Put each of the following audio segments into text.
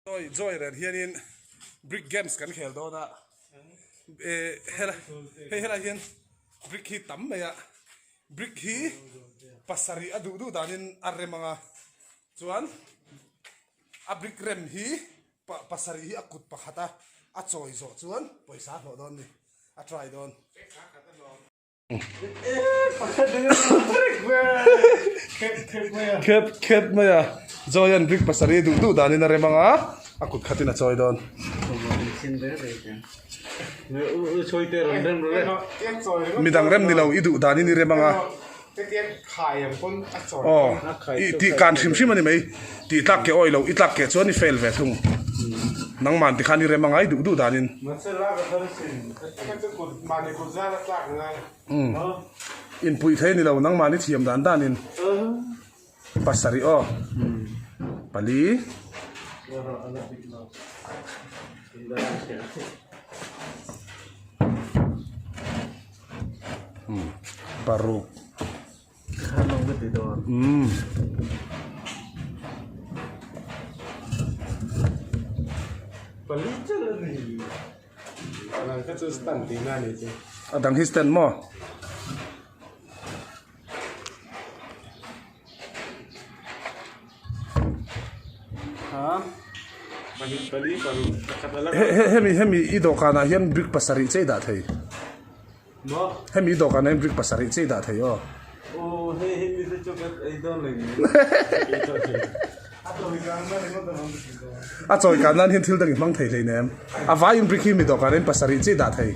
Joy Joy ren hianin brick games kan khel dawn a eh helai hei helai hian brick hi tam mai a brick hi pasarih a duh duh danin a rem ang a chuan a brick rem hi pasarih hi a kut pakhat a a chawi zawh chuan pawisa a hlawh dawn a ni a try dawn. Khep khep mai a Joy-a'n brick pasarih duh duh danin a rem ang a, a kut khatin a chawi dawn. Midang rem ni lo i duh danin i rem ang a. Aw i tih kan hrim hrim a ni mai tih tlak ke awi lo i tlak ke chuan i fail ve thung nangman tikhan i rem a ngai duh duh danin. Umm inpuih thei a ni lo nangman i thiam dan danin pasarih aw pali. Paruk umm a dang hi stand maw. Hemi hemi i dawhkanah hian brick pasarih che i dah thei. Hemi i dawhkanah hian brick pasarih che i dah thei aw. A chawi kan nan hian thil dang i hmang thei hleinem. A vaiin brick hi mi dawhkanah hian pasarih che i dah thei.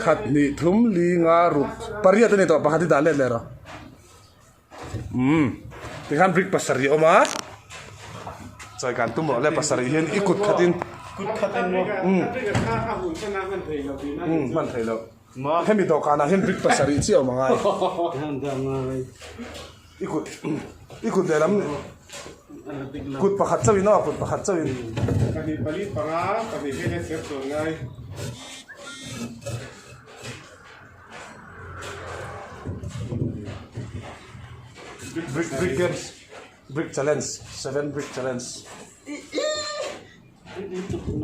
Khat hnih thum li nga ruk pariat a ni tawh pakhat i dah let leh rawh. Umm tikhan brick pasarih a awm a chawi kan tum rawh le pasarih hian i kut khatin umm umm hman thei loh hemi dawhkanah hian brick pasarih chiah a awm angai i kut i kut lehlam kut pakhat chauhin aw kut pakhat chauhin. Brick brick games brick challenge seven brick challenge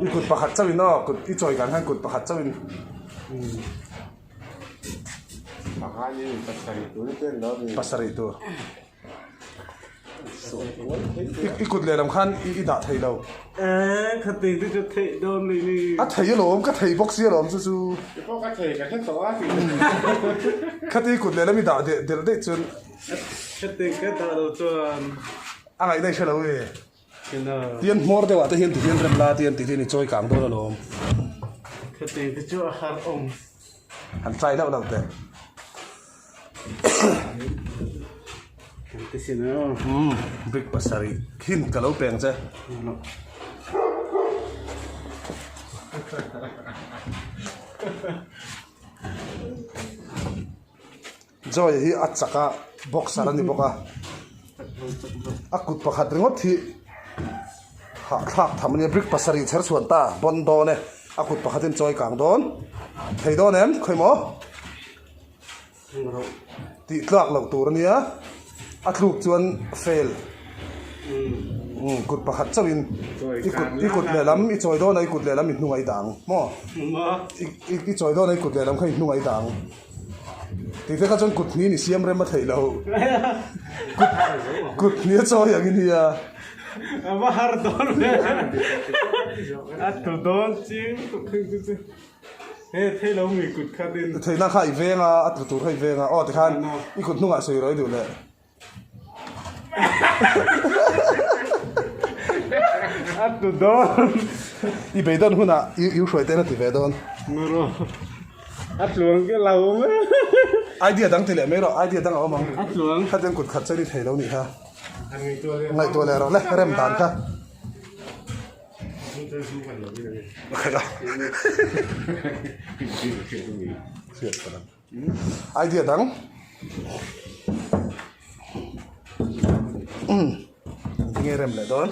i kut pakhat chauh in aw kut i chawi kan khan kut pakhat chauh in pasarih tur. I kut lehlam khan i dah thei lo. Eee khating te chu theih dawn ni ni. A thei alawm ka thei bawk si alawm chu chu. Ti pawh ka thei ka hre tawh a ti. Khati kut lehlam i dah delh daih chuan. Khating ka dah lo chuan. A ngaih daih hre lo e. Tian hmawr deuh ah te hian ti hian rem la tian ti hian i chawi kang dawn alawm. Khatiang te chu a har awm. Han try loh loh teh. Te sin a. Umm brick pasarih khin ka lo peng che. Joy hi a chak a boxer a ni bawk a a kut pakhat ringawt hi hahthlak tham a nia brick pasarih chher chhuan ta bawn dawn e a kut pakhat in chawi kang dawn thei dawn em khawi maw tih tlak loh tur a nia a tluk chuan fail kut pakhat chauh in i kut i kut lehlam i chawi dawn a i kut lehlam i hnung a i dah ang maw i chawi dawn a i kut lehlam kha i hnung a i dah ang. Tih te kha chuan kut hnih ni siam rem a theih loh. Kut kut hnih a chawi ang i nia. A va har dawn ve. A tu dawn ching tuk thing chu chu. He thei lo mi kut khat in. Theihna kha i veng a, a tlu tur kha i veng a. Aw tikhan i kut hnungah sawi rawh i duh leh. A tu dawn. I beidawn hunah i u hruai te na ti ve dawn. Muro. A tluang ke lo awm e. Idea dang ti leh mai rawh, idea dang a awm ang. A tluang. Khatiang kut khat chuan i thei lo nih kha. Ngaihtuah leh rawh le, rem dan kha. Idea dang. Umm tinge rem leh dawn.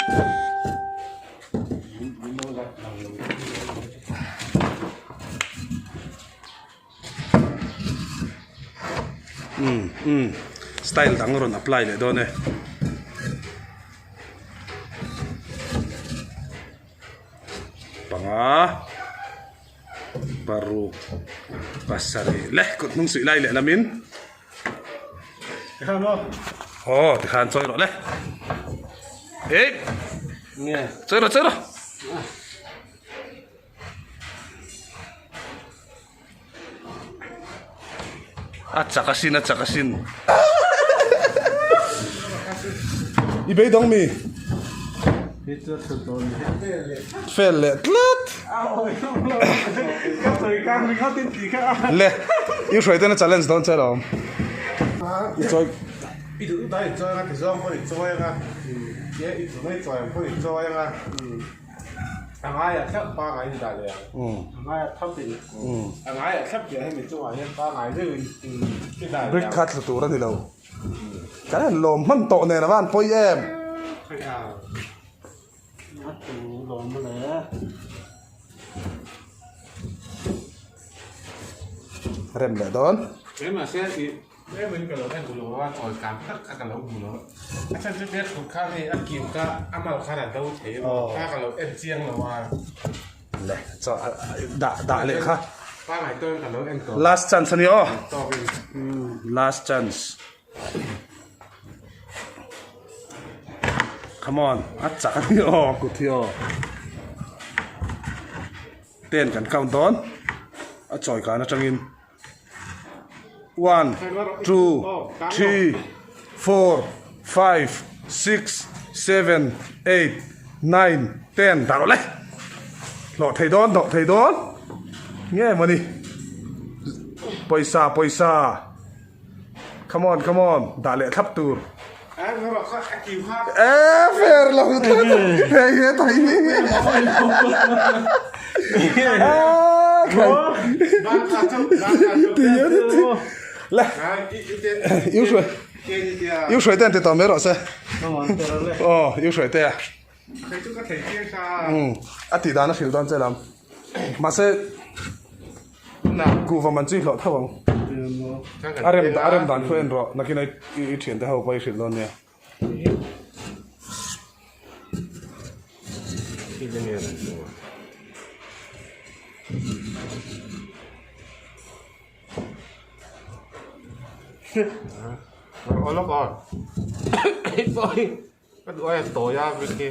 Umm umm style dang rawn apply leh dawn e. Panga, paruk, pasarih le kut hnung suih lai leh lamin. Tikhan maw? Aw, tikhan chawi rawh le. Ei! Nge? Chawi rawh, chawi rawh. A chak asin, a chak asin. I beidawng mi? Fel leh tlat. Le, i hruai ten a challenge dawn che alawm. I chawi. I duh dai chawi anga ti zawng pawh i chawi anga. I chunga i chawi ang pawh i chawi anga. A ngaiah thlap pangai in dah leh ang. A ngaiah thlap in. A ngaiah thlap tih ah hian mi chungah hian pangai deuh in i dah leh ang. Brick kha thlu tur a ni lo. Kan han lawm hman tawh nen a van pawi em. A tu lawm le. Rem leh dawn. Keimah se i Tlem in ka lo en duh lo a, chawi kang tak kha ka lo hmu lo. A chhan chu tet kut kha hei a kiu kha a mal khan a do thei a kha ka lo en chiang lo a. Le chaw dah dah leh kha. Pangai tawin ka lo en tawh. Last chance a ni aw. Tawk in. Last chance. Come on, a chak a ni aw kut hi aw. Ten kan count dawn. A chawi kan atangin. One, two, three, four, five, six, seven, eight, nine, ten dah rawh le. Hlawh thei dawn, hlawh thei dawn. Nge mawni. Pawisa, pawisa. Come on, come on. Dah leh thlap tur. E fair lo tlat. Hei he thai hi. Le. Yêu shui. Yêu shui ten ti tawh mai rawh se. Aw, yêu shui te a. A tih dan a hrilh dawn che lam. Mahse kuhva man chu i hlawh tho ang. A rem a rem dan khu en rawh nakin a i thian te ho pawh i hrilh dawn nia. Ka duh aia tawi a brick hi.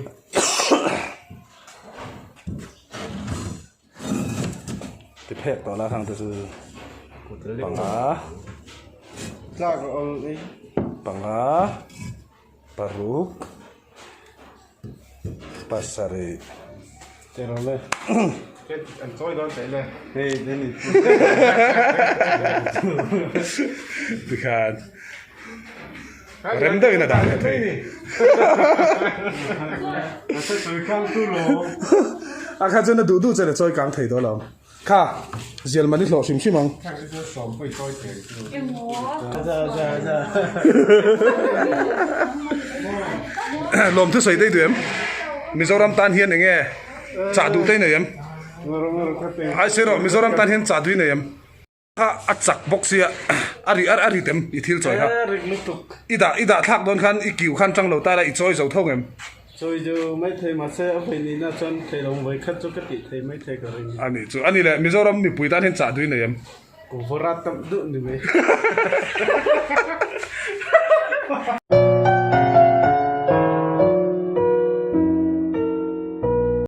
Ti phek tawh la khang te chu panga tlak a awm ei panga paruk pasarih Terole an chawi dawn teh le hei then tikhan rem deuhin a dah leh thei a kha chuan a duh duh chuan a chawi kang thei dawn lo kha zial man i hlawh hrim hrim ang lawm thu sawi daih duh em Mizoram tan hian eng nge chah duh te i nei em ai sawi rawh Mizoram tan hian chah duh i nei em. Kha a chak bawk sia a ri a ri tem i thil chawi kha. A rik lutuk. I dah i dah thlak dawn khan i kiu khan tang lo ta la i chawi zo tho ngem. Chawi zo mai thei mahse a vawi nihna chuan thei lo vawi khat chu ka tih thei mai thei ka ring. A nih chu a ni le Mizoram mipui tan hian chah dui nei em. Kawra tam duh ni mai.